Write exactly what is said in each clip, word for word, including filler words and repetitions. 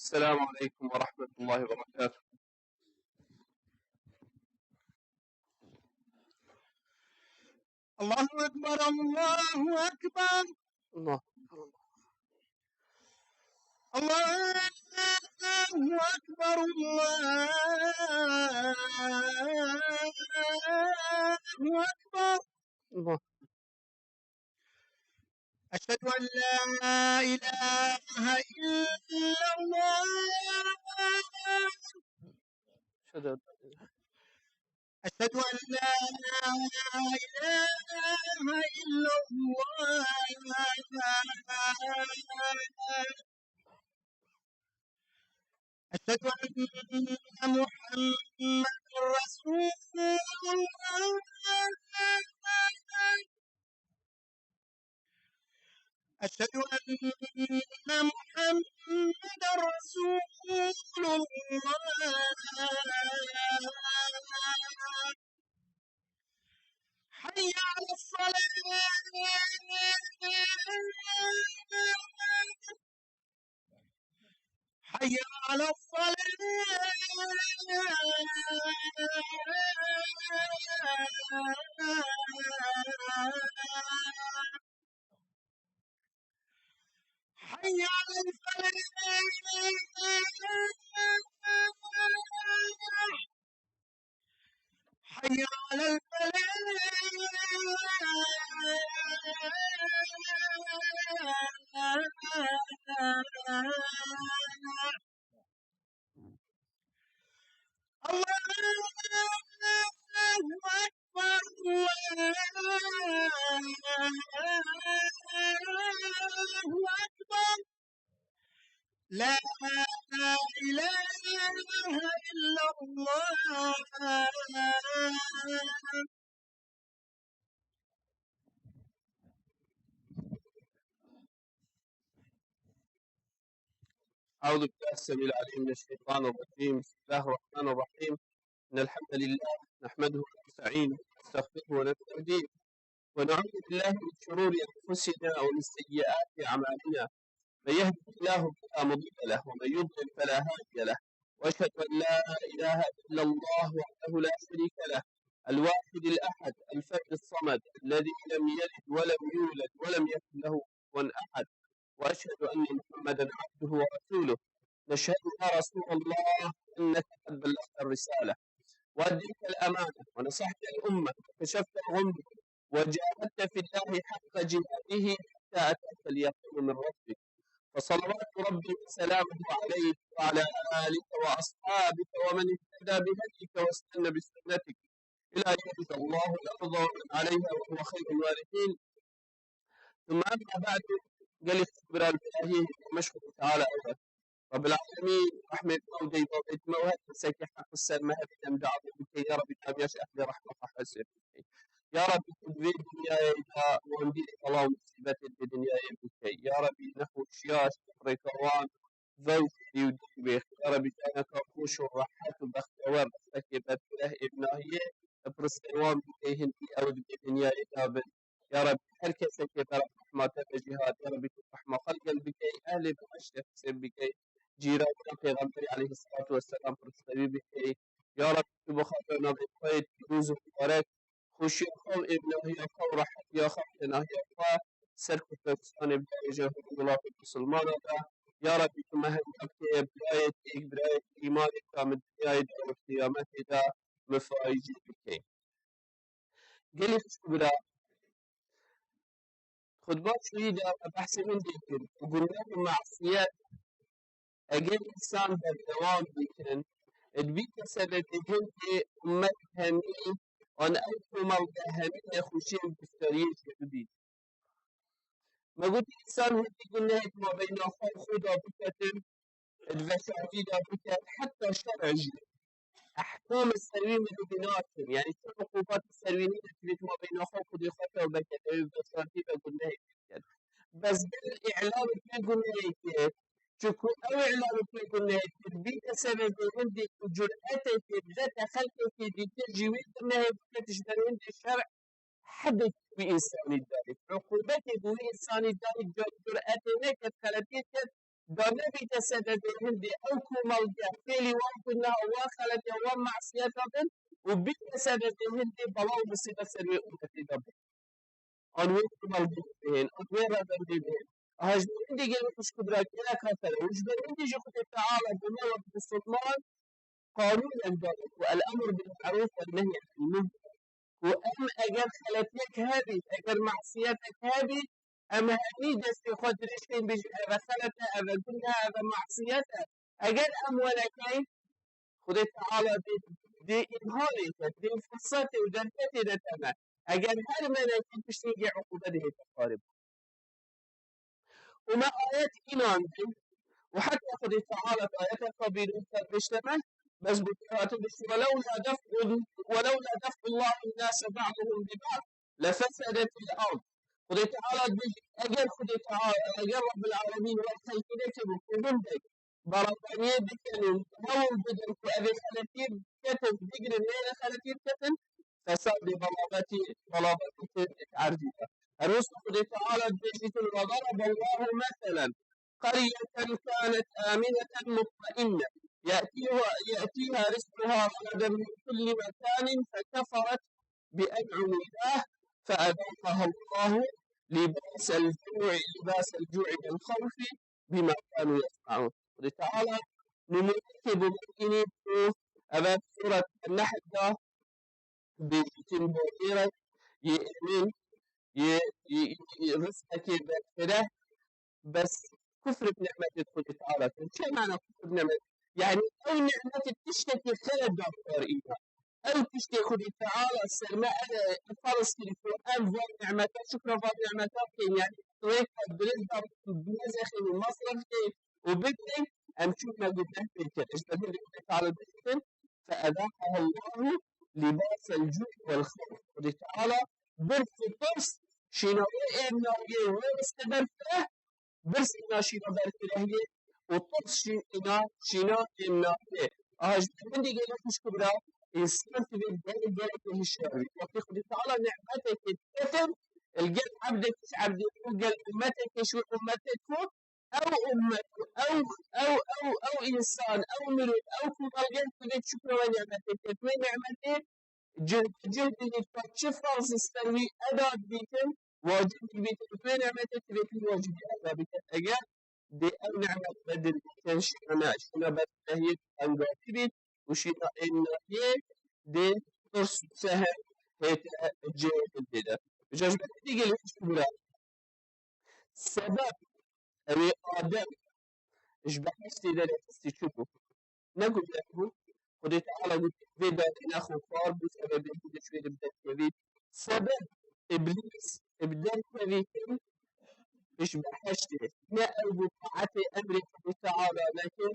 السلام عليكم ورحمة الله وبركاته. الله أكبر، الله أكبر. الله أكبر. الله أكبر، الله أكبر. الله. أشهد أن لا إله إلا الله. أشهد أن أشهد أن لا إله إلا الله. أشهد أن محمدا رسول الله. أشهد أن محمدا رسول الله. حي على الصلاة. حي على الصلاة. حي على الفلاح. حي على الفلاح. الله أكبر، الله أكبر. لا إله إلا الله. أعوذ بالله السميع العليم من الشيطان الرجيم. بسم الله الرحمن الرحيم. إن الحمد لله نحمده ونستعينه ونستغفره ونستهديه، ونعوذ بالله من شرور أنفسنا ومن سيئات أعمالنا. من يهده الله فلا مضل له، ومن يضلل فلا هادي له. وأشهد أن لا إله إلا الله وحده لا شريك له، الواحد الأحد، الفرد الصمد، الذي لم يلد ولم يولد ولم يكن له كفوا أحد. وأشهد أن محمدا عبده ورسوله. نشهد يا رسول الله أنك قد بلغت الرسالة وأديت الأمانة ونصحت الأمة وكشفت الغمة وجاهدت في الله حق جهاده حتى أتاك اليقين من ربك، فصلوات ربي وسلامه عليك وعلى آلك وأصحابك ومن اهتدى بهديك واستنى بسنتك إلى يرث الله الأرض ومن عليها وهو خير الوارثين. ثم أما بعد، gelî xwe bira li Ilahiyê me şikir Teala ew e. Rabbil Alemîn, rehmê me û dey babê me û her kesek heq û ser me hebe em dua bike, ya Rabbi, camiya ji ehlê rehma xwe hesir bike. Ya Rabbi, tu di vê dinyayê de wan dîrê bela û musîbetê di dinyayê bike. Ya Rabbi, nexweşiya ji rêka wan vewşî û dî bê. Ya Rebî, caneka xweş û rehet û bextewer, rextekê berfireh ê bi nahiyê, piristê wan bike hindî ew di vê dinyayê de bin. Ya Rebî, her kesekê bera rehma te be jî hat. Ya Rebî, tu rehma xwe li gel bikey, ehlê behiştê xisêb bikey, cîranê Pêxemberî aleyhisselatu vesselam piristewî bikey. Ya Rebî, tu bi xatir navê xwe yê pîroz û mubarek, xweşiya xwe û êvnahiya xwe û rehetiya xwe û tenahiya xwe ser Kurdistanê bidarêje hûn welatê Musulmana de. Ya Rebî, tu me hemî bikeye birayê êk, birayê îmanê ka min dinyayê de û qiyametê de min faîzî bikey. Gelî xweş bira, xutba çûyî de me behsê hindê kir û guneh û masiyet eger însan berdewam bikin, dibîte sebebê hindê ummet hemî an ew komal de hemî nexweşiyên giftariyê jê bibît. Me got, însan hindî gunehek mabeyna xwe û Xuda biketin, di veşartî de biket, heta şer'e jî. Ehkamê ser wî min û binakin, yanî çi uqûbatê ser wî nîne, divê tu mabeyna xwe û Xwedê xwe tewbe ket, ew ê veşartî ve gunehekê biket. Bes ber îlamê vê gunehekê, çiku ew îlamê vê gunehekê bîte sebebê hindê ku curetekê bidete xelkekê dîtir jî wê gunehê biket ji ber hindê şer hedekî wî însanî dayî. Uqûbetê ku wî însanî dayî, ca curetê neket, xeletiyê ket, da nebîte sebebê hindê ew komelgeh fêlî wan guneha, wan xeletiya, wan masiyeta bin û bîte sebebê hindê bela û musîbet ser wê ummetê de bin. An wê komelgehê bihên, an wê revendê bihên. Aha ji ber hindê gelê xwişk û bira gelek hatene û ji ber hindê jî Xwedê Teala bi me wek misilman qanûnek daye ku el-emr bil-merûf ve nehî anil munker. Ku em eger xeletiyek hebî, eger masiyetek hebî, em hemî destê xwe dirêj kên bêjin, eve xelet e, eve guneh e, eve masiyet e. Eger em we nekeyn, Xwedê Teala dê, dê îmhanê te, dê firsetê û derfetê de te me. Eger her me nekî, piştî hingê uqûbetê hê te xwarê bû. û me ayet înandin û heta Xwedê Teala di ayeta xwe bînin ser pêşte me, bes gotiye hatin bişî, "Welewla def'u-, welewla def'ullahi nnase ba'duhum bi ba'd lefesedetil ard." Xwedê Teala dibêje, eger Xwedê Teala, eger Rabbil Alemîn wan xelkî nekiribû ku hindek barabaniyê bikin û hewl bidin ku ev ê xeletiyê biketin, bigrin, neyne xeletiyê biketin, fesadê belavetî, belavetî tê erdî de. Her wisa Xwedê Teala dibêjîtin, "Ve daraballahu meselen, qeryeten kanet amineten mutmainne, ye'tiha, ye'tiha rizquha ragaden min kulli mekanin fekeferet bi en'umillah fe ezaqahallahu libasel cu'i, libasel cu'i vel havfi bima kanu yesnaun." Xwedê Teala nimûnekê bo me dînî ku eve Suret Nehl de bêjîtin bo êrek yê emin, yê, yê, yê rizqekê berfireh, bes kufr bi nimetê Xwedê Teala kir. Çi mana kufr bi nimet? Yani ew nimetê tiştekî xelet da kar îna. Ew tiştê Xwedê Teala ser me eve ferz kirî ku em van nimeta, şukra van nimeta bikeyn. Yani rêka dirêj da binezexin û masref bikeyn û bikeyn, em çûn me guneh pê kir. Ji ber hindê Xwedê Teala dibêjin, "Fe ezaqahallahu libasel cu'i vel havf." Xwedê Teala birs û tirs şîna wê êmnayê, wê rizqê berfireh, birs îna şîna berfirehiyê û tirs şî-, îna şîna êmnayê. Aha ji ber hindê gelê xwişk û bira, însan divê gelek gelekê hişyar bî. Wextê Xwedê Teala nimetekê diketin, li gel ebdekî ji ebdê xwe, gel ummetekê ji wê ummetê ku ew ummet, ew, ew, ew, ew însan, ew mirov, ew komelgeh divê şukra wê nimetê bike. Wê nimetê cih bi cih bînî, ka çi ferz ser wî eda dibîtin, wacib dibîtin, wê nimetê divêtin wacibî eda bikin. Eger dê ew nimet bedil bikin, şîna ne, şîna berfirehiyê engavî bît û şîna êmnayê dê tirs û sehem hête cihê hindê de. Îca ji ber hindê gelê xwişk û bira. Sebeb ew ê Adem ji behiştê derxistî çi bû? Ne guneh bû? Xwedê Teala got, "Vê darê nexwe, xwar bû, sebebê hindê ji wê re bi derkevî." Sebeb Îblîs bi derkevî kin ji behiştê. Ne ew bû taetê emrê Xwedê Teala nekin.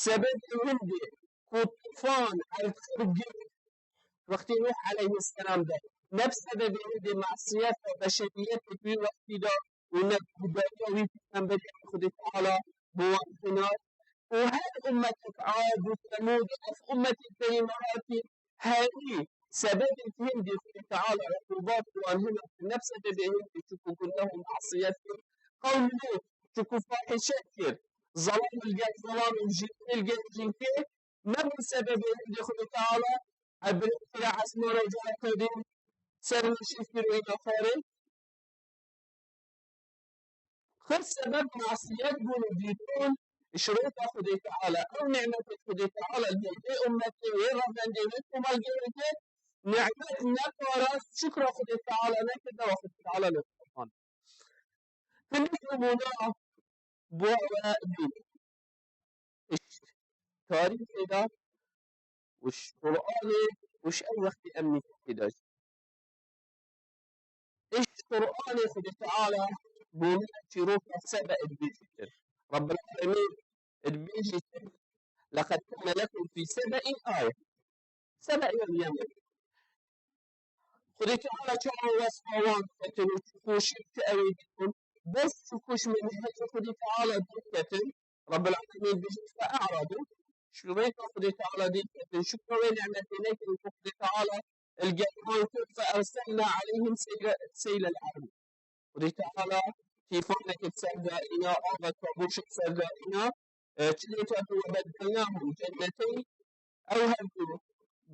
Sebebê hindê ku tufan erd xir girt, wextê Nuh aleyhisselam de, ne bi sebebê hindê masiyet ve beşeriyetê wî wextî de û ne bi gudariya wî pêxemberiyê Xwedê Teala bi wan hinar û her ummetek Ad û Semûd û ev ummetê Benî Mehatî herî sebebê hindê Xwedê Teala uqubat wan hinar, ne bi sebebê hindê çuku guneh û masiyet kir. Qewm Lût çuku fahîşe kir, zelam li gel zelam û jinkê li gel jinkê, nebû sebebê hindê Xwedê Teala ebrê kire esmana û careke din ser min şîv kir û îna xwarê. Xir sebeb masiyet bûn û dîtin ji rêka Xwedê Teala. Ew nimetê Xwedê Teala li vê ummetê, wê revendê, wê komelgehê kir, nimet neparast, şukra Xwedê Teala nekir, dewa Xwedê Teala li xwe. Hinek nimûna bo we bînin. Ji tarîxê de û ji Qur'anê û ji ev wextê em nîvekê de jî. Ji Qur'anê Xwedê Teala bo me çîroka Sebe dibêjîtin. Rabbil Alemîn dibêjîtin, "Leqed kâne lekum fî Sebe'in aye." Sebe yan Yemen. Xwedê Teala çawa wesfa wan diketin û çi xweşî bi ew ê dîtin. Bes çi xweş min heta Xwedê Teala derketin, Rabbil Alemîn dibêje, "Fe e'radu." Ji rêka Xwedê Teala derketin, şukra wê nimetê nekirin ku Xwedê Teala li gel wan kir, "Fe erselna aleyhim seyle-, seylel erim." Xwedê Teala tîfanek bi ser de îna, avek kabûşek bi ser de îna, e, çi lê ketiye? Ve beddelnahum cenneteyn, ew her du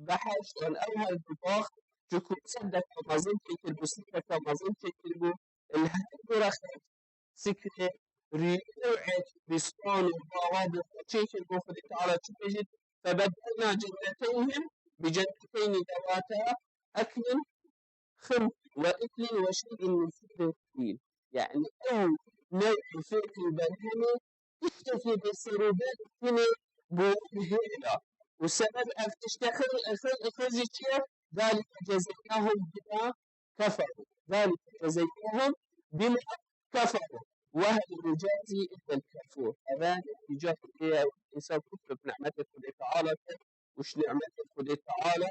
behiştan, ew her du bax, ji ku sedeka mezin çêkiribû, sikreka mezin çêkiribû, li her du rexek sikrê rî û êt bîstan û bawa bo xwe çêkir bo Xwedê Teala çi bêjît, فبدلنا جنتيهم بجنتين ذواتا أكل خمط وأكل وشيء من سدر قليل. Yani ew new'ê fêqî berhemê tiştekî bi serûbet tîne bo wan hêla. Û sebeb ev tişte xir, xir, xir jî çi ye? ذلك جزيناهم بما كفروا. ذلك جزيناهم بما كفروا. وهل نجازي إلا الكفور. Eve netîca ye, însan kufr bi nimetê Xwedê Teala kir û ji nimetê Xwedê Teala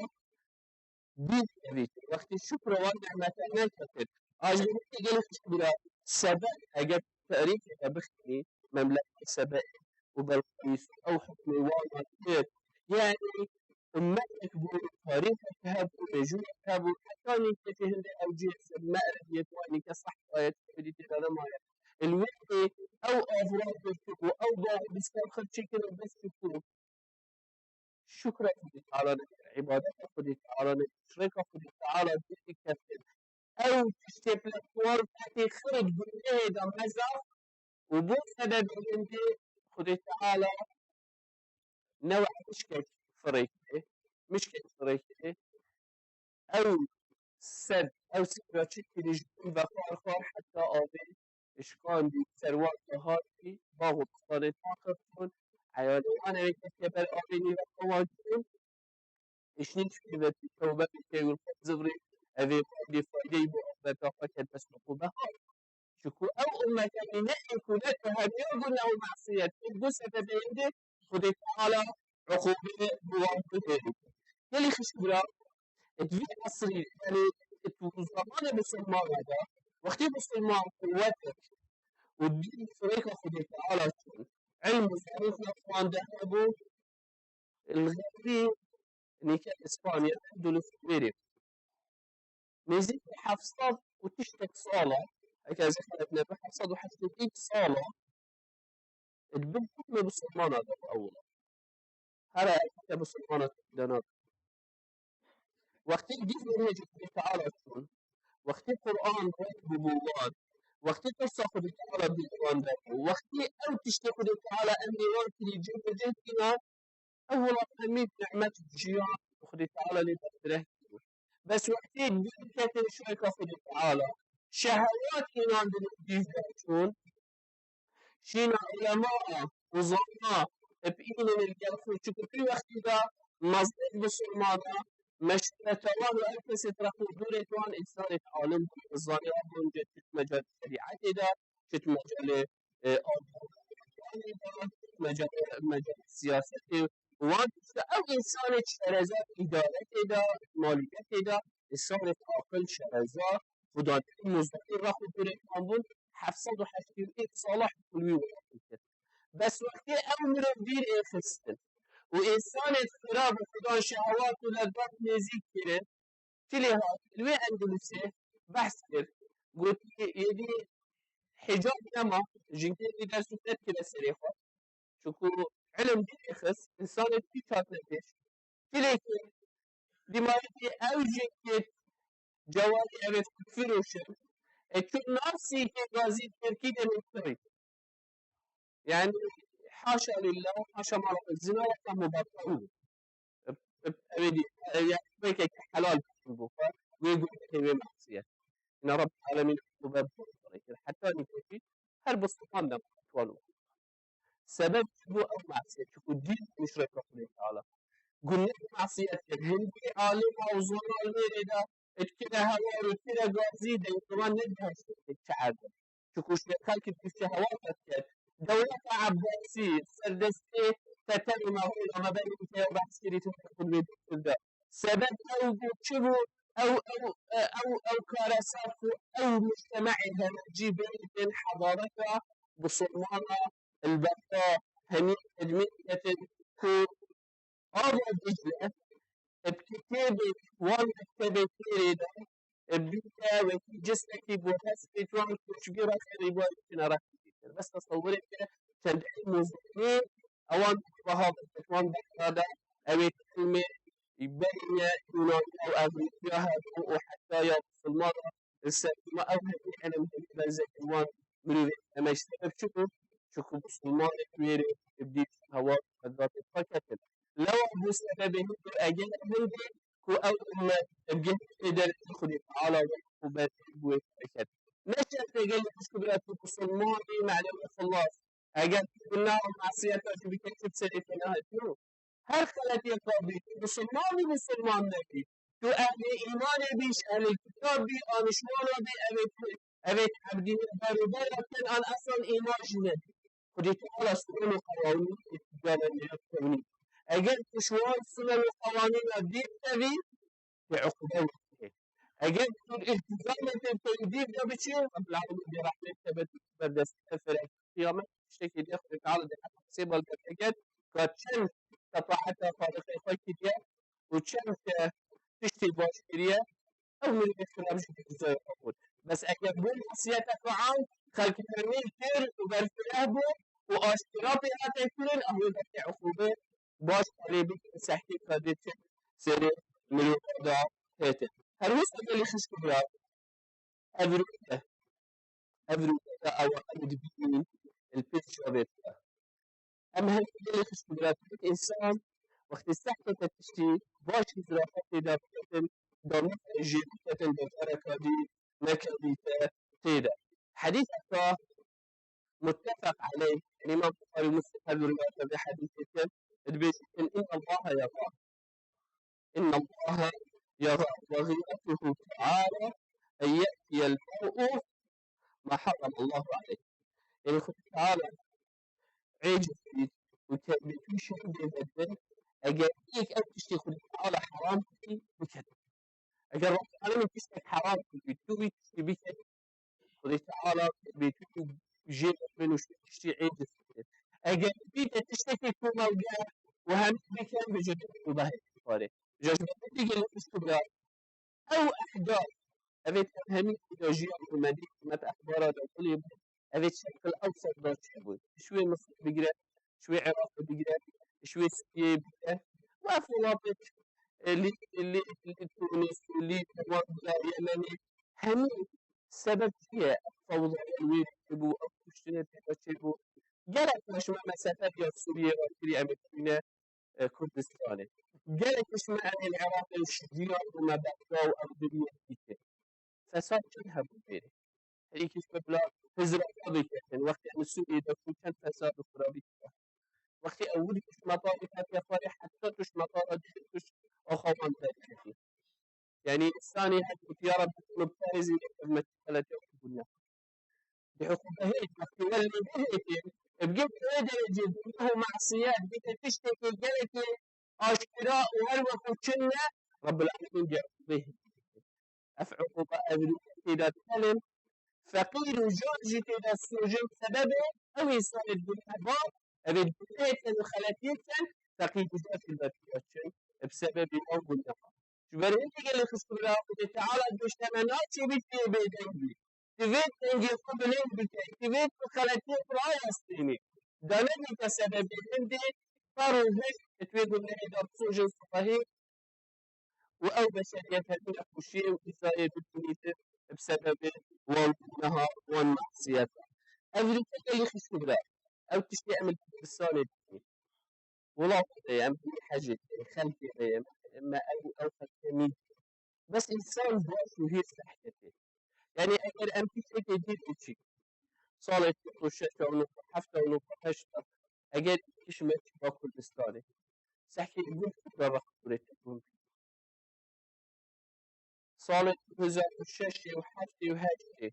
dî evî. Wextî şukra wan nimete nekir. Ajbirî gelek şukra Sebe, eger tarîxê te bixwînî, memleketê Sebeê û Belqîs û ew hukmê wana kir. Yani ummetek bû, tarîxek hebû, mejûrek hebû, heta nîketê hindê ew cihê ser Me'rebiyê, wan nîke Sehbayê, tiştekî tê de nemaye. Li wê ew avra girtibû, ew bax û bîstan xirçî kirin, bes çi ku şukra Xwedê Teala nekir, îbadeta Xwedê Teala nekir, şirêka Xwedê Teala dî keftin. Ew tiştê platform fetê xird gunehê de mezaf û bo sebebê hindê Xwedê Teala newe mişkek firê kirê, mişkek firê kirê. Ew sed, ew sed ra çi kirî ji bin ve xwar xwar heta avê şikandî, serwata hatî, bax û bistanê taqir bûn, eyalê wan eve ketiye ber avê nîveka wan kirin, îşnî çi pêvetî, tewbe bike û li xwe zivrî, evê xwendî faydeyî bo axireta xwe ket dest û xwe behar. Çiku ew ummete mîne ê ku ne tu hemiya guneh û mesiyet, ê ku sebebê hindê Xwedê Teala uqûbê bi wan bidê. Gelî xişk bira, di vî esrî, yanî di zamana Musulmana de, wextî Musulman quwetek û dîn bi rêka Xwedê Teala çûn, ilm û zanîn xwende hebû, li xeyrî nîke Îspanya, Endulus û wêrê. Nêzîkî heft sed û tiştek sal e, heke ez ê xelet nebim, heft sed û heştê û yek sal e, di bin hukmê Musulmana de bû ew welat. Here heke Musulmana Tirkî de nabe. Wextê dîv menhecê Xwedê Teala çûn, wextê Quran red bûbû wan, wextê tirsa Xwedê Teala dîlê wan de bû, wextê ew tiştê Xwedê Teala emrê wan kirî cihbicih kîna, ew welat hemî bi nimet û jiyan Xwedê Teala lê berfireh kir. Bes wextê dîv ketin şirêka Xwedê Teala, şehewat înan di nêv dîv de çûn, şîna ulema û zana bi înên li gel xwe, çiku tu wextî de mezdek bisilmana, meşwere tawan û her kesê di rex û dûrê wan însanê alim bûn, zanî bûn, çi di mecalê şerîetê de, çi di mecalê, e, avdanê de, çi di mecalê, mecalê siyasetê. Wan tişta ew însanê şereza îdaretê de, maliyetê de, însanê aqil şereza, xudanê muzakî rex û dûrê wan bûn, heft sed û heştê û yek sala hukm wî welat dikir. Bes wextê ew mirov dîr ê xistin û însanê xira bi xudan şehewat û lezzet nêzîk kirin, çi lê hat? Li wê Endulusê behs kir. Gotî, êdî hicab nema, jinkê dî ders û nedikire serê xwe. Çiku ilim dî êxist, însanê dî çat nepêş. Çi lê kir? Dîmayî ew jinkê cewarî evê firoşin. E, çûn nav sîkê gazî Tirkî de nêkirî. Yani, haşa lillah, haşa ma Rabbi, zina ya mubaha bû. E, e, ev ê dî, e, ya, pekek helal bû xwe, wê gunehê wê mesiyet. Îna Rabbi Alemîn mubaha bû. Heta nîketî her Musliman de tuwan û. Sebeb çi bû ew mesiyet? Çiku dîn muşreka Xwedê Teala. Guneh mesiyet kir. Hindî alim û zana li wêrê de, dikire hewar û dikire gazî, dengê wan ne cihê çi erde. Çiku şêxek dîv şehewat ket. Dewleta Ebbasî, serdestê Teter û Mexol, me berê vê behs kirî, tu xwe vê bikirde. Sebeb ew bû, çi bû? Ew, ew, ew, ew kare sar ku ew mujtema'ê hercî bên tên hedareta Musulmana, elbette hemî edmîn ketin ku ava Dicle, bi kitêbê wan mektebê têrê de, e, bîte wekî cisekî bo hespê wan ku ji vî rexê rîbayê tune rexê dîtir. Bes tesewirê ke çend ilm û zanî ewan baha wan bexda de ew ê ilmê berîne Yunaniya û Evrîkiya hebû û heta ya Musulmana li ser ma ew hemî ilm hemî berzekî wan mirovê demeş sebeb çi bû? Çunku Musulmanê wêrê bi dît hewa xedatê xwe ketin. Lewa bû sebebê hindê eger hindê ku ew ummet bi gehê derê Xwedê Teala wek û berê bû wê biket. Ne şertê gelî xişk bira tu Musulmanî, mane û xilas. Eger tu gunah û masiyeta jî bike, tu serê te nehatiyo. Her xeletiyeka bî, tu Musulman bî, Musulman nebî. Tu ehlê îmanê bî, ji ehlê kitab bî, anişwana bî, ev ê tu, ev ê tu ebdî berûbera kin an eslan îman jî nebî. Xwedê Teala sunan û qewanîn ê tu gava nêya kewnî. Eger tu ji wan sunan û qewanîna dîr tevî, tê uqube wê tê. Eger tu îltizamê tê tevî dîr de biçî, Rabbil Alemîn dê rehmet te be tu berdestî te ferek qiyamet tiştekî dê Xwedê Teala dê heta sê bal derdeket ka çend şefaeta Xaliqê xwe kiriye û çend ke tiştê baş kiriye, ew mirovê xirab jî bi cezayê xwe got. Bes eger bû masiyeteke am, xelk hemî kir û berfireh bû û aşkera pê hate kirin, ew ê belkî uqûbê baş alê bikin, sehkê kadê çi serê mirova da hête. Her wisa gelî xişk û bira, ev rûyê, ev rûyê ewa em dibînin li pêş çavê xwe. Em her gelê xişk û bira, insan wextê sehkete tiştî baş hizrafetê de biketin, da jê biketin, da careka dî nekevîte tê de. Hedîseka muttefeq aleyh, yani Îmam Buxarî û Muslim her du rivayeta vê hedîsê dikin, dibêjin, إن الله يرضى، إن الله يرضى، وغيرته تعالى أن يأتي المرء ما حرم الله عليه. Yani Xwedê Teala êciz bît û tevbêtû şehîdê vedin, eger yek ev tiştê Xwedê Teala heram kir, biket. Eger Rabbil Alemîn tiştek heram kir, tu wî tiştî biket, Xwedê Teala tevbêtû jê bibin û şu tiştî êciz biket. Eger bîte tiştekî komelge û hemî bikin, vêca tu bihê xwarê. Vêca ji ber vê gelî xişk û bira, ew ehdath, ev ê em hemî jiyan û medî hikûmet ehbara da kulê bû, ev ê şerqil ewsat da çêbû. Ji wê Misir bigire, ji wê Iraqê bigire, ji wê Sûriyeyê bigire. Û ev welatêt, e, Lî-, Lî-, Lî-, Tunis, Lîbya, Yemenê, hemî sebeb çi ye? Ev fewdaya wê çêbû, ev kuştinê pê de çêbû. Gelek me ji me mesefe ya Sûriyê re kirî, em ê bigihîne e, Kurdistanê. Gelek ji me em ên Iraqê û Şîrîn û me Bexda û ev duriyê dîtin. Fesad çend hebû bêrê. Herî kî ji me bila hizra xwe biketin. Wextê em li Sûriyê de bûn çend fesad û xirabî dike. Wextê ew wir ji me tarî hatiye xwarê heta tu ji me tara dî tu ji axa wan derketî. Yani insanê her ku tiyara bi parêzî nêkevme xeletiya ku bûne. Di hukûbehê wextê we lê bihêtê, bi gel vê derecê gunah û masiyet bike tiştekê gelekê aşkera û her wekû çin ne, Rabbil Alemîn dê uqûbê hê. Ev uqûbe ev rûyê tê de dikelin, feqîr û car jî tê de sojin sebebê ew însanê gunehbar, ev ê gunehê ken û xeletiyê ken, feqîr û car jî li ber tê de çin, bi sebebê ew guneha. Ji ber hindê gelê xişk û bira Xwedê Teala dibêje me naçê bî tê bêdeng bî. Divê dengê xwe bilind bike, divê tu xeletiyê xwe rayastînî. Da nebîte sebebê hindê par û hişk tu wê gunehê de bisojin sibehê û ew beşeriyet hemî nexweşiyê û îzayê bibînîtin bi sebebê wan guneha, wan masiyeta. Ev rîte gelî xişk û bira. Ew tiştê em li Kurdistanê dibînin. Welatê me ye, em hemî hecê dikin, xelkê me ye, me ew û ew xelkê nî. Bes însan baş û hêz fehketê. Yani eger em tiştekê dî biçî, salê çil û şeş û nod û heft û nod û heşt, eger kişme çiba Kurdistanê, sehkê gund fikra rexturê te gund. Salê du hezar û şeş û heftê û heştê,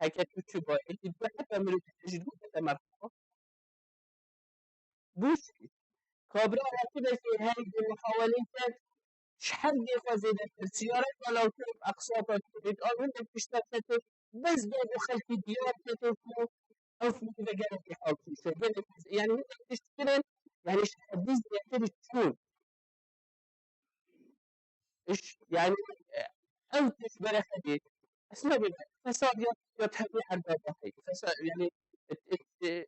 heke tu çiba, êdî du hebe mirov ji dû bide merhaba. Bû jî, kabra rakibekê her du muhawelê kir, ji her dê xwe zêdetir, siyareta lawkir bi eqsata Kurd, an hindek tişta ketin, bes da bo xelkî diyar ketin ku ew fîlme gelekî halkîşe, gelekî, yani hindek tişt kirin, yani ji hedî zêdetir çûn. Iş, yani, e, Ew tişt bere xedê. Esna bê, fesad ya, ya temî erdaba heye. Fesad, yani, e, e, e,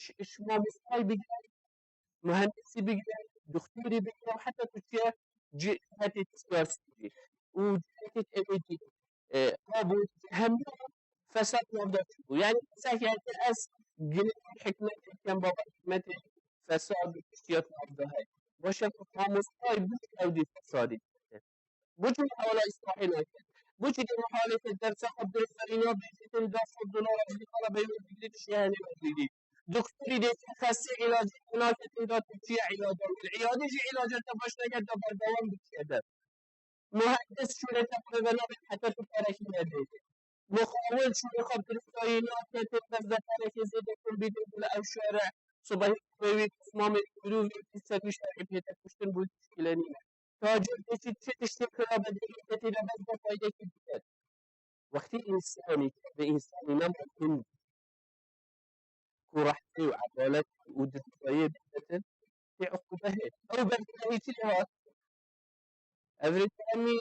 ş-, ş-, mamostayî bigire, muhendisî bigire, doktorî bigire, heta tu çiye ci-, cihetê siyasî jî. Û cihetê emnî, e, qabû, hemû fesad navda çûbû. Yani, mesela ki ez gilê hikmetê, kem baba hikmetê fesad û tiştiyat navda heye. Baş e ku mamostayî bû ew dî fesadî. Bo çi muhala îslahê nake? Bo çi dê muhalê ke dersa xwe bi duristayî nabêjîtin, da sed dolar ez dî xala beywe digirî tu şehenê we digirî. Doktorî dê çi xestê îlacê xwe naketin da tu çiye îlaca wî. Îyadê jî îlaca te baş neket da berdewam bikişe der. Muhendis şûlê te xwe ve nabê heta tu parekî nedê. Muxawil şûlê xwe bi duristayî naketin, bes da parekê zêde kun bîtin ku li ew şere sibehî wê wî pismamê mirovî pîs ser wî şerî pê te kuştin bû tişkîle nîne. Tacir dê çi, çi tiştê xirabe dê milletê de bes de faydekî biket. Wextî însanî, bi însanî nema hin ku rehmê û edalet û diristayê bibetin, tê uqûbe hê. Ew berfirehî çi lê hat? Ev rê temî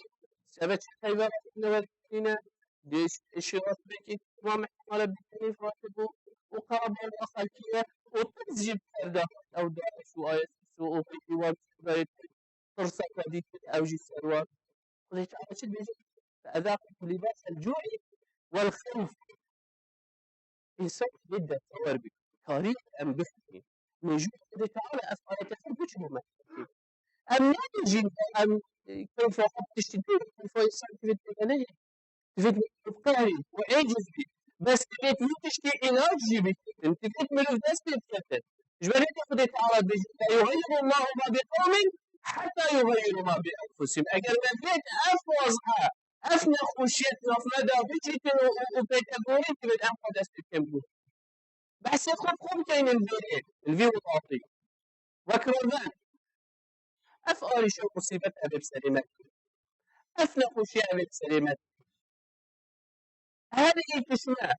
sebe çi heyve rastine ve dikine, dê şiratbekî tamam ihtimale bikinî fatibû û qarabar da xelkî ye û tim jî bi ser de ew da ew ayet û û pêkî wan dayê tirsa xwe dît ew jî ser wan. Xwedê Teala çi dibêje? فأذاقهم لباس الجوع والخوف. Însan divê destewar bike. Tarî em bixwînin. Mêjû Xwedê Teala ev ayete xwe bo çi bo me? Em nabêjin ku em, e, keyfa xwe tiştî tê, keyfa însan divê tê de neyê. Divê bi qehrî û êciz bî. Bes divê tu tiştî îlac jî bikitin. Divê mirov dest pê biketin. Ji ber hindê Xwedê Teala dibêje, "لا يغير الله ما بقوم حتى يغيروا ما بأنفسهم." Eger me vê ev waz'a, ev nexweşiyet nav me de bicîtin û, û, û pêkegorîn, divê em xwe dest pê bikin. Behsê xwe bi xwe bikeyn li vê, li vî welatî. Wek raven, ev arîşa musîbet ev ê bi serê me. Ev nexweşiya ev ê bi serê me. Her î tişt me,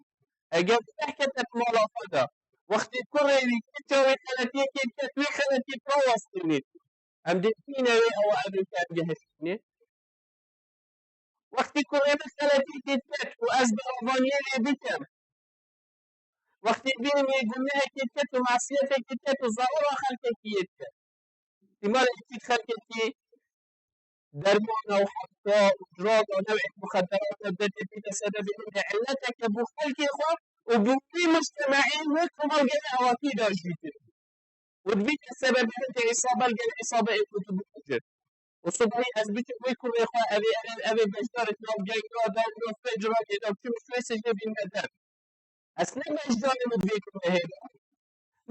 eger feh kete bi mala xwe de, wextê kurê wî, piça wî xeletiyekê diket, wî xeletiyê bi rawastinî. Em dê bîne wê ew ev ê em gehiştînê. Wextî kurê min xeletiyekê diket û ez beravaniyê lê bikim. Wextî bînim wê gunehekê diket û masiyetekê diket û zarara xelkekî yê diket. Îhtimalê kî xelkekî dermana û heta û draga newê muxedderata derdê bîte sebebê min de illeteke bo xelkê xwe û bo wî mujtemeî wê komelgehê awakî de jî bîte. Û dibîte sebebê min de îsabel gel îsabe ê ku tu bikujin. Û sibehî ez biçim wê kurê xwe evê, evê, evê beşdarek nav geng ra da û nav pêc ra lê da biçim wê sicnê bînme der. Ez ne beşdarê min divê kurê hê de.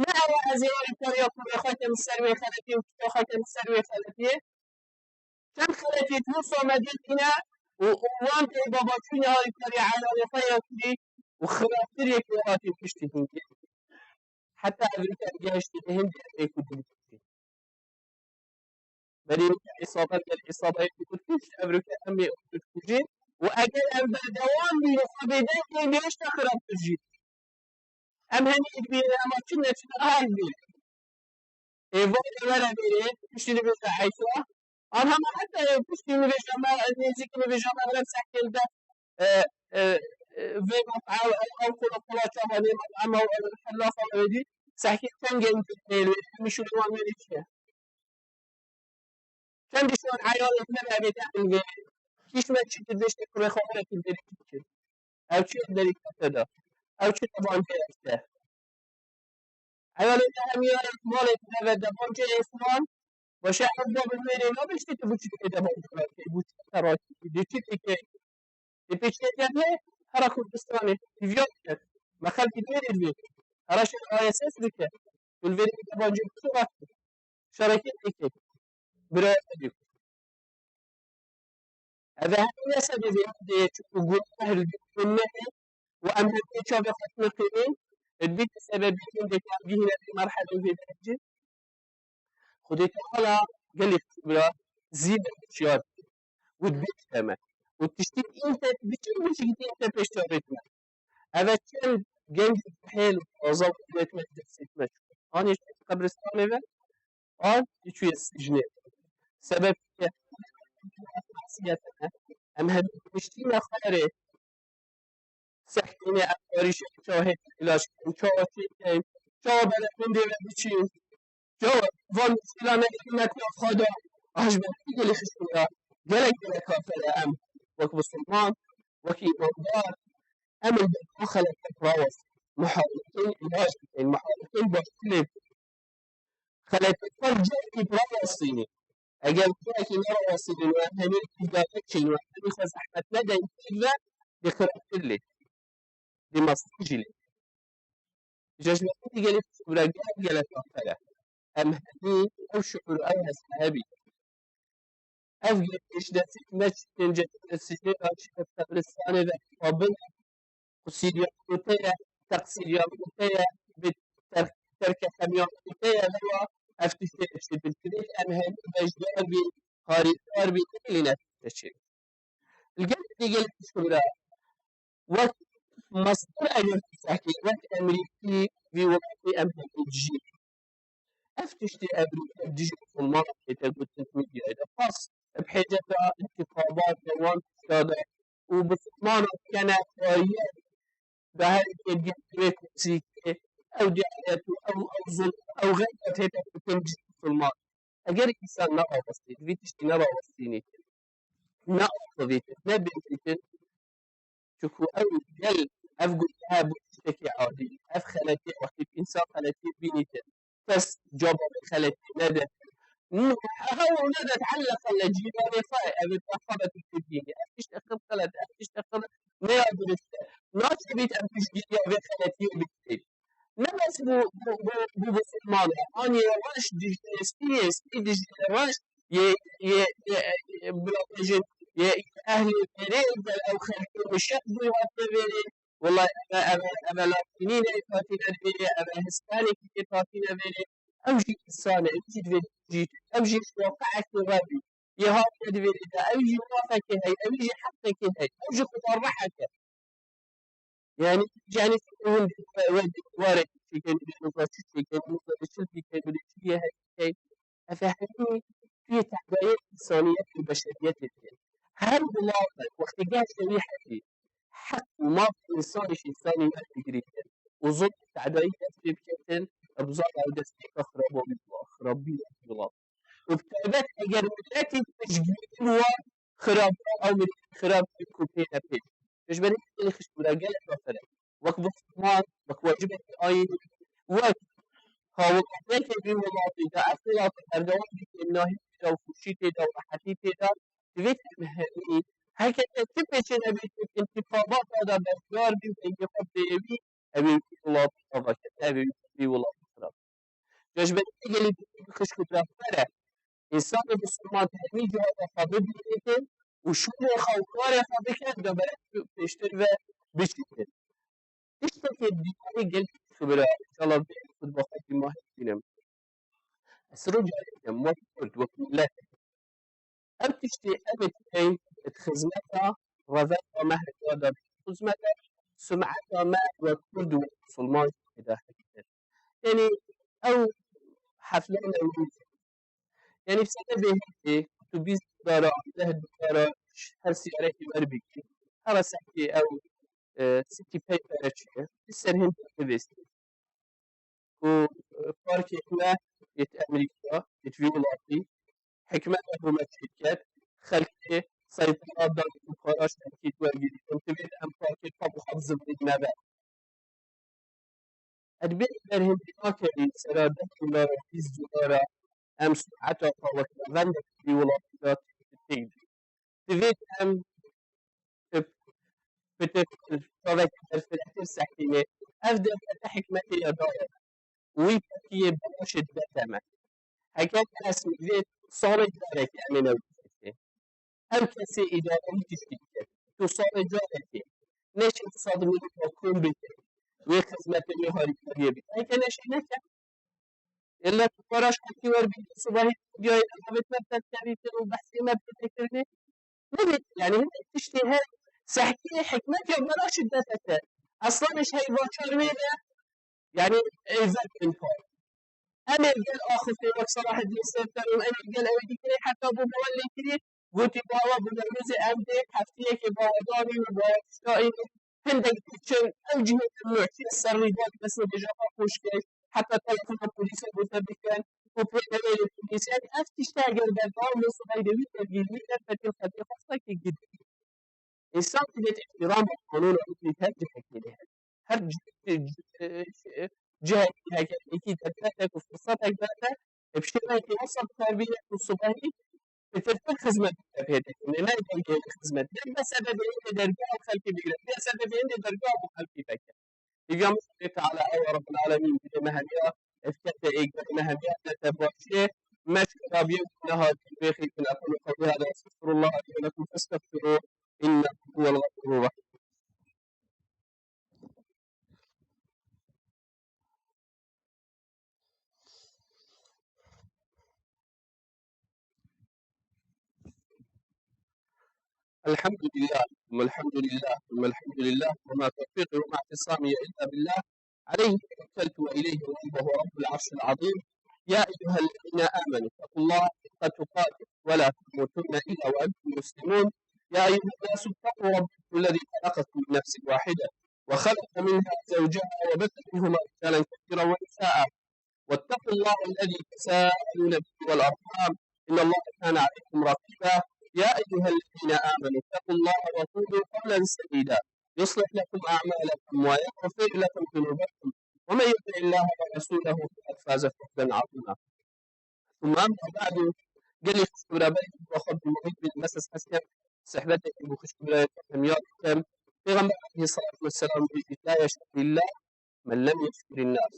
Ne ew ez ê alîkariya kurê xwe kem ser wê xeletiyê û piça xwe kem ser wê xeletiyê. Çend xeletiyê wisa me dîtîne û, û wan tê babaçûnê alîkariya eyalê xwe ya kirî û xirabtir yekê hatî piştî hingê. Heta ev rike gehiştî hindê ê ku dibikujî. Berî îsaba gel îsaba yekê ku dikujî, ev rike em ê dikujî û eger em berdewam bîn û xwe bêdeng kên, gehişte xirabtir jî. Em henî dibînin, ema çi ne çi ne, a ez bînim. Êvarê were bêrê, piştî nivêje Eysa. An hema heta piştî nivêje me, nêzîkî nivêje me, em sehkê li de, e, e, e, vê mat'e, ew, ew qula qula çavanê, mat'e me, ew, ew, helafa wê dî, sehkê çend genc tê wê, hemî şûlê wan wê dî çi ye? Çend ji wan eyalên me re bête em vê, kîş me çi dibêjte kurê xwe were tu derî çi dikir? Ew çi derî kete de? Ew çi devancê este? Eyalên me hemiya malê neve devancê êsman, baş e ew babin wê rê nabêjte tu bo çi dikê devancê me dikê, bo çi te rakî, dê çi dikê? Dê pêçiyetiya vê hera Kurdistanê, hîviya diket. Me xelkî dê rê divê. Hera şer A S S dike. Tu li vê rê devancê bi çi rakî? Şerekê dikê. Biraya te dê. Ev e hemî ne sebebê hindê ye, çunku guneh li gunehê û em hemî çavê xwe diqînin, dibîte sebebê hindê ku em gihîne vê merhelê û vê derecê. Xwedê Teala gelê xibra zî me hişyar û dibîte me. Û tiştî înte biçin biçin înte pêş çavê me. Ev e çend genc hêl û taza û destê me, anê çû qebristanê ve, an çûye sicnê. Sebep ke masiyetine Em hemî gihiştîne xwarê. Sextînê em karîşên çawa hê îlaç bikin, çawa çêkin, çawa bere gundê ve biçîn, çawa van muşkila negerin nekan xwe de. Ah, ji ber vê gelî xişkûra gelek gelek kafir e em wek misilman, wek îmandar, em li ber van xeletê rawestin. Muhawil bikin îlaç bikin, muhawil bikin baştir lê bikin. Xeletê xwe li cihekî bi rawestînî. Eger cihekî nerawestînî û em hemî îdare çin û em hemî xwe zehmet nedeyn pêk ve, dê xirabtir lê, dê mezin jî lê. Îca ji ber vê gelî xişkûra gelek gelek kafir e. Em hemî ew şiûr û ew heste hebî. Ev yê pêşdestî me çikin cezayê sicnê re çi qebristanê ve xwe bin. Qusîriya koteye, teqsîriya koteye, bi ter-, terke xemiya koteye ve wa ev tiştê çêbin. Divê em hemî beşdar bîn, harîdar bîn, nehêlîne tiştê çê. Li gel vê gelî xişkûra wek mestir eger tu fehkî, wek Emerîkî vî welatî em hemî dijî. Ev tiştê ev rû-, ev dijî misilmanan tête gotin medyayê de. Pas bi hêceta intixabat de wan tişta de û misilmanan dikene xwariyê, da her yekê digel wê kursîkê, ew diyalek û ew, ew zulm, ew xeyra tête gotin dijî misilman. Eger însan nerawestî, vî tiştî nerawestînî, neaxivîtin, nebêjîtin, çunku ew gel, ev gundî hebû tiştekî adî. Ev xeletî, wextî însan xeletî bînîtin, kes caba vê xeletî nede. Hew nede, heleqe li cîranê xwe, ev ê xwe ve tu bînî. Ev tişt xil xelet, ev tişt xil ne ya durust e. Naçe bît em piştgiriya vê xeletiyê bikin. Ne bes bû, bû, bû, bû misilman e. Anî reş dijî spî yê, spî dijî reş yê, yê, yê, yê, bila bêjin, yê ehlê vêrê, gel ew xelkê mişeq bû hatine vêrê. Wela eve, eve, eve Latînî ne hatine vêrê, eve Hispanekî tê hatine vêrê. Ew jî însan e, ew jî divê jî, ew jî ji waqiekê re bî. Yê hatine di vêrê de, ew jî mafekê heye, ew jî heqekê heye, ew jî xwe reheke. Yani, yani hûn wê warê çêkin, wê nûza çi çêkin, nûza çi çêkin, wê çi yê heye, ev hemî tu yê tehdayê însaniyet û beşeriyetê dikin. Her welatek wextê gehişte wî hedî, heq û mafê însanê ji însanî werdigirîtin û zulm û tehdayî dest pê biketin, ev zana ew destpêka xiraba wî, xirabî wî welat. Û bi taybet eger miletî piştgirî wan xirab, ew miletî xirab ku têne pêş. Ji ber hîn xişk bira gelek kafir e. Wek Musliman, wek wacibekî ayînî, wek hawildanekê vî welatî de ev welat berdewam bike, nahî tê de û xweşî tê de û rehetî tê de, divêt em hemî heke te çi pêçê nebî tu intixabata de beşdar bî, dengê xwe bideyê wî, ew ê wî welat ava kete, ew ê wî welat xirab. Ji ber vê gelî xişk û bira xwe re, însanê misilman di hemî cihata xwe bibînîtin û şûnê xwe û karê xwe bikin, da berek pêştir ve biçîtin. Tiştekê dîwarê gelî xişk û bira, înşallah vê xutba xwe dîma hêk bînim. Ez roja yekem wek Kurd, wek milet, ev tiştê em ê têyn di xizmeta revera me heta de, xizmeta sumeta me wek Kurd û wek Musulman jî tê de heke. Yanî ew hefle Newrozê. Yanî bi sebebê hindê tu bîst dolara, deh dolara her siyarekî werbigî. Hera sekî ew, e, sekî pey pere çi ye. Bi ser hindê bivêstî. Ku, e, parkê me yê Amerîka, yê vî welatî, hikûmet hikûmet şirket, xelkê seytara dan û para şirket wergirî. Em divê em parkê xwe bi xwe bizivînî nebe. Edbê berhindî nakerî sera deh dolara, bîst dolara em sureta xwe wek revendek vî welatî de têk de. Divêt em bi pitir, çavek berfirehtir sektînê. Ev dewlete hikmetê ya daye. Wî pekiyê belaşê didete me. Heke ez vê salê carekê em ê newdî. Ev kesê îdare wî tiştî dike. Tu salê carekê neşê sed milyonan kom bike. Wê xizmetê wê harîkariyê bike. Heke neşê neke. Ella tu para şirketî werbî, tu sibahî diyayê navêt me tevkevîtin û behsê me bike kirinê. Nebêt, yani hinek tiştê her sehkê hikmet ya bela şiddet heke. Eslanê ji heyva çar wê de, yani êzet bin par. Em ê gel axifê wek Selaheddin Sefero, em ê gel ew dikirê heta bû bawer lê kirî, Gotî, "Bawa, bi mermezê em dê heftiyekê bawa danîn û bawa tişta înî hindek diçin, ew cihê em muhtiyê ser rî da dibesne bêje xwe xweş kir." Heta telefona polîsa gote bikin û pê derê li polîs. Yani ev tişta eger berdewam be, sibay de wî tevgî wî derfetî xetê xwestekî gidî. Însan divêt îhtîrama qanûna wî her cihekî de hebe. Her ci-, ci-, ci-, cihekî heke yekî te derfet û firsetek berde, e, bi şêweyekî wisa bi kar bîne û sibahî pitirtir xizmet bike pê de. Lê ne dengê xizmet. Ne be sebebê hindê dergah û xelkê bigire. Ne sebebê hindê dergah û xelkê veke. Hêviya min ji Xwedê Teala ew e, Rabbul Alemîn bidê me hemiya, ev kete êgberê me hemiya, kete başiyê, me ji xerabiyê û nehatî bêxîtin. أقول قولي هذا وأستغفر الله لي ولكم فاستغفروه إنه هو الغفور الرحيم. الحمد لله، ثم الحمد لله، ثم الحمد لله، وما توفيقي وما اعتصامي إلا بالله، عليه توكلت وإليه أنيب، وهو رب العرش العظيم. يا أيها الذين آمنوا اتقوا الله حق تقاته ولا تموتن إلا وأنتم مسلمون. يا أيها الناس اتقوا ربكم الذي خلقكم من نفس واحدة وخلق منها زوجها وبث منهما رجالا كثيرا ونساء واتقوا الله الذي تساءلون به والأرحام إن الله كان عليكم رقيبا. يا أيها الذين آمنوا اتقوا الله وقولوا قولا سديدا يصلح لكم أعمالكم ويغفر لكم ذنوبكم ومن يطع الله ورسوله فقد فاز فوزا عظيما. ثم أما بعد، gelî xişk û biraberî ku xwe bi muhît bin meses hes kem, sehbetekî bo xişk û birayê xwe hemiya dikim. Pêxember aleyhi salatu vesselam bêjî, "La yeşkur lillah men lem yeşkurin nas."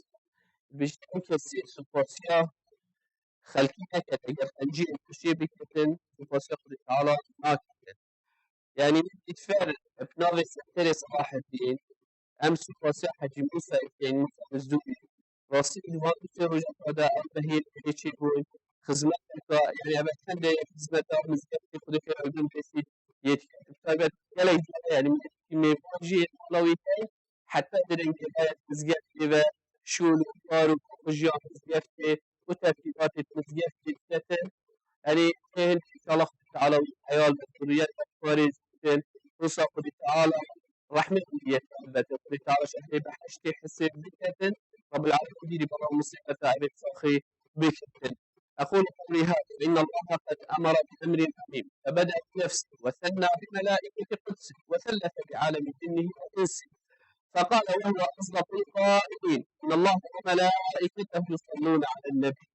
Bêjî, ew kesê supasiya xelkî neket, eger qenciyên xwe jê biketin, supasiya Xwedê Teala naketin. Yani, îtfer, bi navê Sekterê Selaheddîn, em supasiya Hecî Mûsayê bikin, Mûsa Mizdûrî. Rastî, di van du sê roja xwe de ew behên hêçî bûn, xizmeteke, yani, ev çende ye xizmeta mizgeftê Xwedê xêr ew din bêsî yê dike. Bi taybet gelek care, yani, mêvan jî mala wî tê, heta derengê dayet mizgeftê ve şûl û kar û xijiya mizgeftê û tertîbatê mizgeftê diketin. Erê, ê hin înşallah Xwedê Teala wî heyal be, zurriyet be, parêz bikin. Wisa Xwedê Teala rehmet bûye elbette. Xwedê Teala şehrê behiştê hisêb biketin. Rabbil Alemin dîrî bala musîbeta evê saxî biketin. أقول قولي هذا، إن الله قد أمر بأمر عظيم، فبدأ بنفسه، وثنى بملائكة قدسه، وثلث بعالم جنه وإنسه، فقال وهو أصدق القائلين، إن الله وملائكته يصلون على النبي،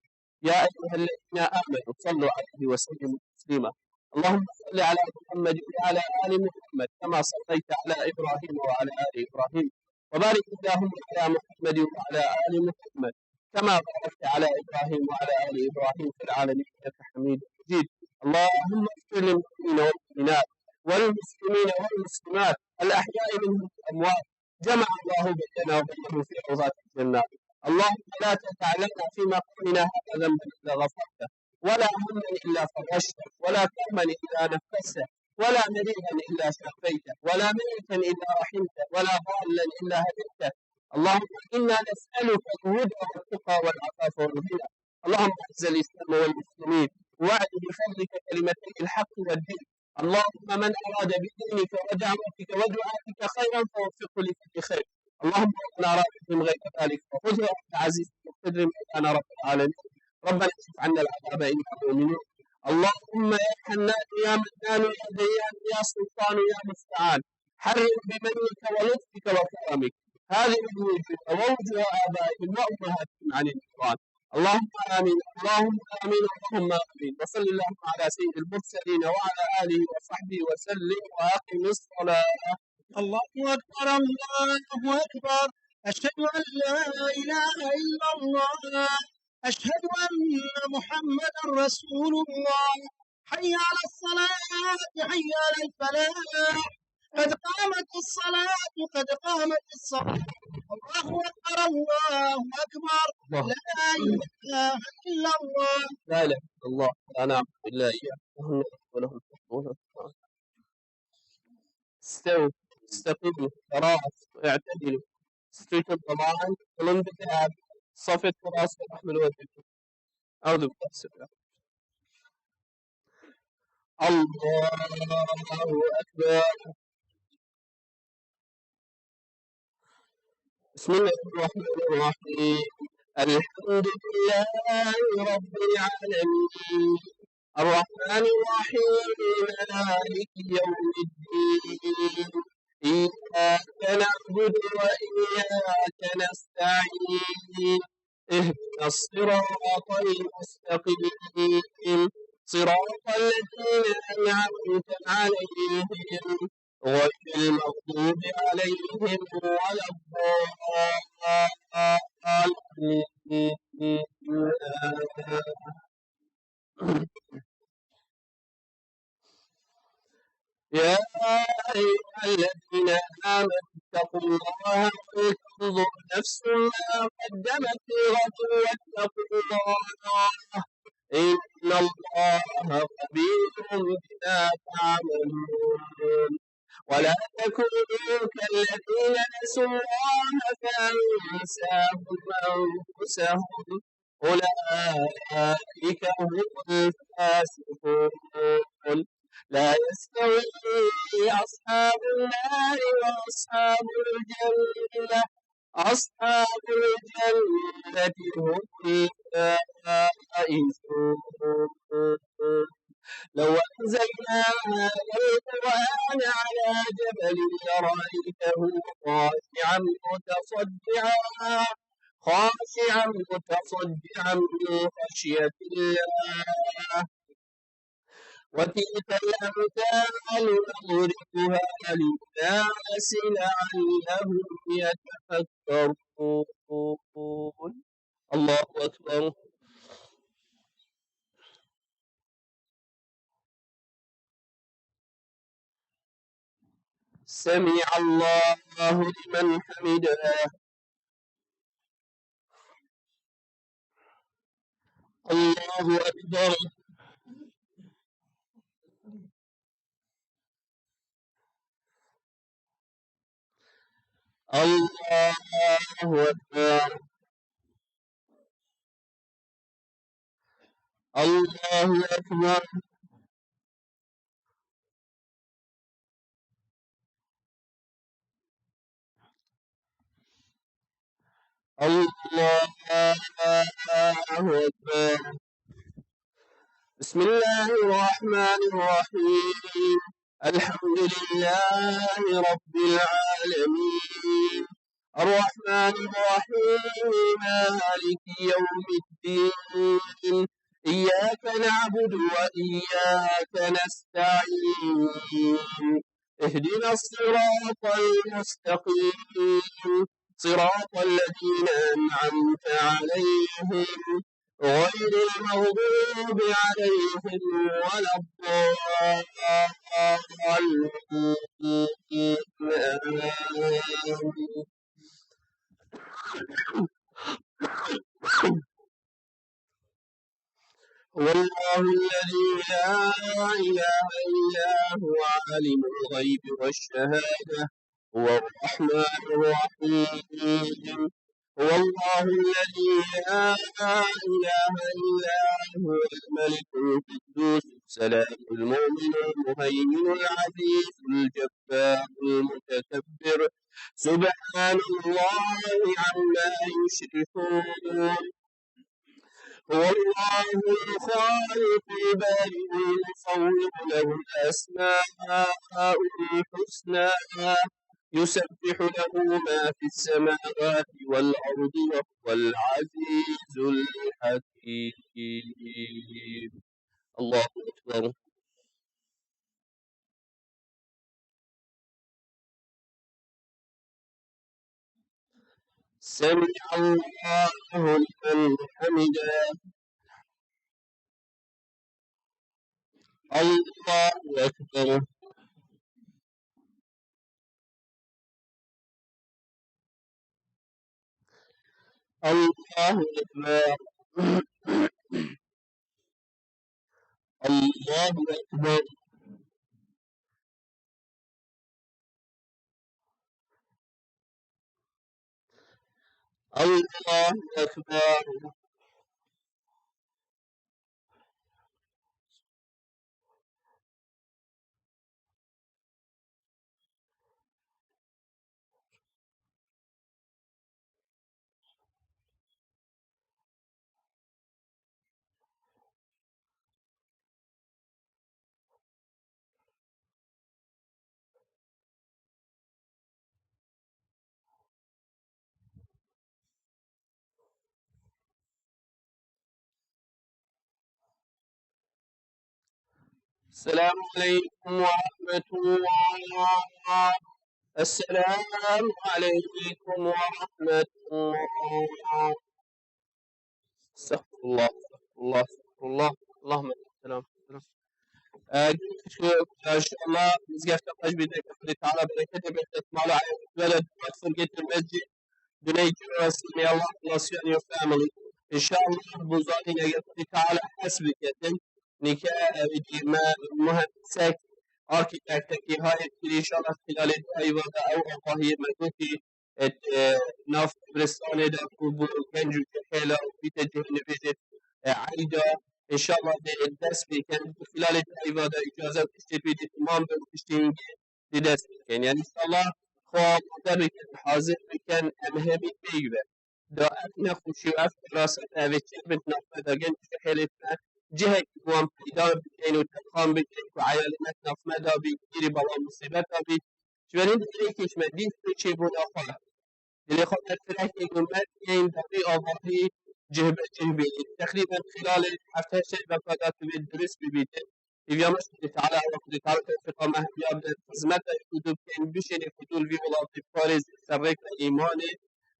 يا أيها الذين آمنوا صلوا عليه وسلموا تسليما. اللهم صل على محمد وعلى آل محمد كما صليت على إبراهيم وعلى آل إبراهيم، وبارك اللهم على محمد وعلى آل محمد كما باركت على إبراهيم وعلى آل إبراهيم في العالمين إنك حميد مجيد. اللهم اغفر للمؤمنين والمؤمنات والمسلمين والمسلمات الأحياء منهم والأموات، جمع الله بيننا وبينهم في روضات الجنات. اللهم لا تدع لنا في مقامنا هذا ذنبا إلا غفرته، ولا هما إلا فرجته، ولا كربا إلا نفسته، ولا مريضا إلا شافيته، ولا ميتا إلا رحمته، ولا ضالا إلا هديته. اللهم إنا نسألك الهدى والتقى والعفاف والغنى. اللهم أعز الإسلام والمسلمين، وأعز بفضلك كلمتي الحق والدين. اللهم من أراد بدينك ودعوتك ودعاتك خيرا فوفقه لكل خير. اللهم من أراد بهم غير ذلك فخذه أنت عزيز مقتدر مولانا رب العالمين. ربنا اصرف عنا العذاب إنا مؤمنون. اللهم يا حنان يا منان يا ديان يا سلطان يا مستعان، حرم بمنك ولطفك وكرمك هذه الوجوه ووجوه آبائهم وأمهاتهم عن النيران. اللهم آمين، اللهم آمين، اللهم آمين. وصل اللهم على سيد المرسلين وعلى آله وصحبه وسلم وأقم الصلاة. الله أكبر، الله أكبر. أشهد أن لا إله إلا الله. أشهد أن محمدا رسول الله. حي على الصلاة، حي على الفلاح. قد قامت الصلاة، قد قامت الصلاة. الله أكبر، الله أكبر. الله. لا إله إلا الله. لا إله إلا الله. لا نعبد إلا إياه. له الملك وله الحمد وله الثناء. استووا، استقيموا، تراصوا، اعتدلوا. استووا تماما، قلوبكم بالذهاب. صفت راسكم، احملوا وجهكم. أعوذ بالله السميع العليم. الله أكبر. بسم الله الرحمن الرحيم. الحمد لله رب العالمين. الرحمن الرحيم. مالك يوم الدين. إياك نعبد وإياك نستعين. اهدنا الصراط المستقيم. صراط الذين أنعمت عليهم غير المغضوب عليهم ولا الضالين. يا أيها الذين آمنوا اتقوا الله ولتنظر نفس ما قدمت لغد واتقوا الله، إن الله خبير بما تعملون. ولا تكونوا كالذين نسوا الله فأنساهم أنفسهم، أولئك هم الفاسقون. لا يستوي أصحاب النار وأصحاب الجنة، أصحاب الجنة هم الفائزون. لو أنزلنا هذا القرآن على جبل لرأيته خاشعا متصدعا، خاشعا متصدعا من خشية الله. وتلك الأمثال نضربها للناس لعلهم يتفكرون. الله أكبر. سمع الله لمن حمده. الله أكبر. الله أكبر. الله أكبر. الله أكبر. بسم الله الرحمن الرحيم. الحمد لله رب العالمين. الرحمن الرحيم. مالك يوم الدين. إياك نعبد وإياك نستعين. اهدنا الصراط المستقيم. صراط الذين أنعمت عليهم غير المغضوب عليهم ولا الضالين. آمين. هو الله الذي لا إله إلا هو عالم الغيب والشهادة هو الرحمن الرحيم. هو الله الذي لا إله إلا هو الملك القدوس السلام المؤمن المهيمن العزيز الجبار المتكبر. سبحان الله عما يشركون. هو الله الخالق البارئ المصور له الأسماء الحسنى يسبح له ما في السماوات والأرض وهو العزيز الحكيم. الله أكبر. سمع الله لمن حمده. الله أكبر. الله أكبر. الله أكبر. الله أكبر. السلام عليكم ورحمة الله. السلام عليكم ورحمة الله. استغفر الله، استغفر الله، استغفر الله. اللهم أنت السلام. Ee, Gülküçü, inşallah, mizgefte xweş bî, deke Xwedê Teala bereketê bêxet, mala ev, wele dua furgetir mezci, Güney Ciro Eslimê, Allah nasıl your family. İnşallah, bu zaten eger Xwedê Teala hes biketin, nike, ev, me, mühendisek, arkitektekî hayır kiri, inşallah, xilali dua ivada ev, Allah'ı me goti, et, e, nav kabristanê de ku bu genc û cehêla û bîte cihê nivêjê, e, eyda, inşallah de dest pê ken. Bu xilali dua ivada icazet tiştê pê de tamam be û tiştê hingê de dest pê ken. Yani inşallah xwe amade bikin, hazir bikin, em hemî pêk be. Da ev nexweşî û ev feraset evê çêbin navbera genc û cehêlê me cihekî wan peyda bikeyn û terxan bikeyn ku eyalê me di nav me de bî, girî bala musîbeta bî. Ji ber hindê yekê ji me dîn xwe çêbûna xwe. Dilê xwe berfirehkê ku me dikeyên dawî avahî cih be cih bî. Teqrîben xîlalê heft heşt şevbeka de divê dirust bibîtin. Hêviya me ji Xwedê Teala ew e, Xwedê Teala tewfîqa me hemiya bide, xizmeta yekûdû bikeyn, bişênê fudûl vî welatî biparêzin ser rêka îmanê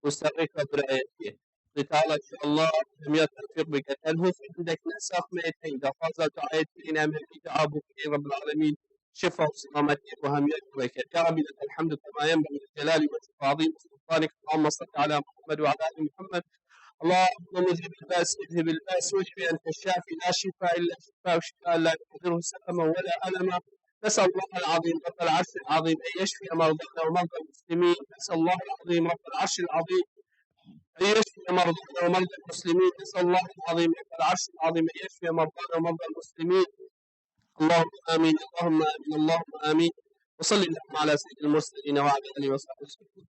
û ser rêka birayetiyê. Xwedê Teala inşallah hemiya tewfîq bike. Telhûfê hindek nesax me yê teng daxwaza duayê kirîn, em hemî dua bû kirîn, Rabbil Alemîn şifa û selametiyê bo hemiya weke. Ya Rabbi, lekal hamdu kema yenbagî li celali wechika azîm û sultanik. Allahümme salli ala Muhammed ve ala ali Muhammed. اللهم مذهب البأس، اذهب البأس، واشف أنت الشافي، لا شفاء إلا شفاءك، شفاء لا يغادر سقما ولا ألما. نسأل الله العظيم رب العرش العظيم أن يشفي مرضانا ومرضى المسلمين. نسأل الله العظيم رب العرش العظيم أن يشفي مرضانا ومرضى المسلمين. نسأل الله العظيم رب العرش العظيم أن يشفي مرضانا ومرضى المسلمين. اللهم آمين، اللهم آمين، اللهم آمين. وصلى اللهم على سيد المرسلين وعلى آله وصحبه وسلم.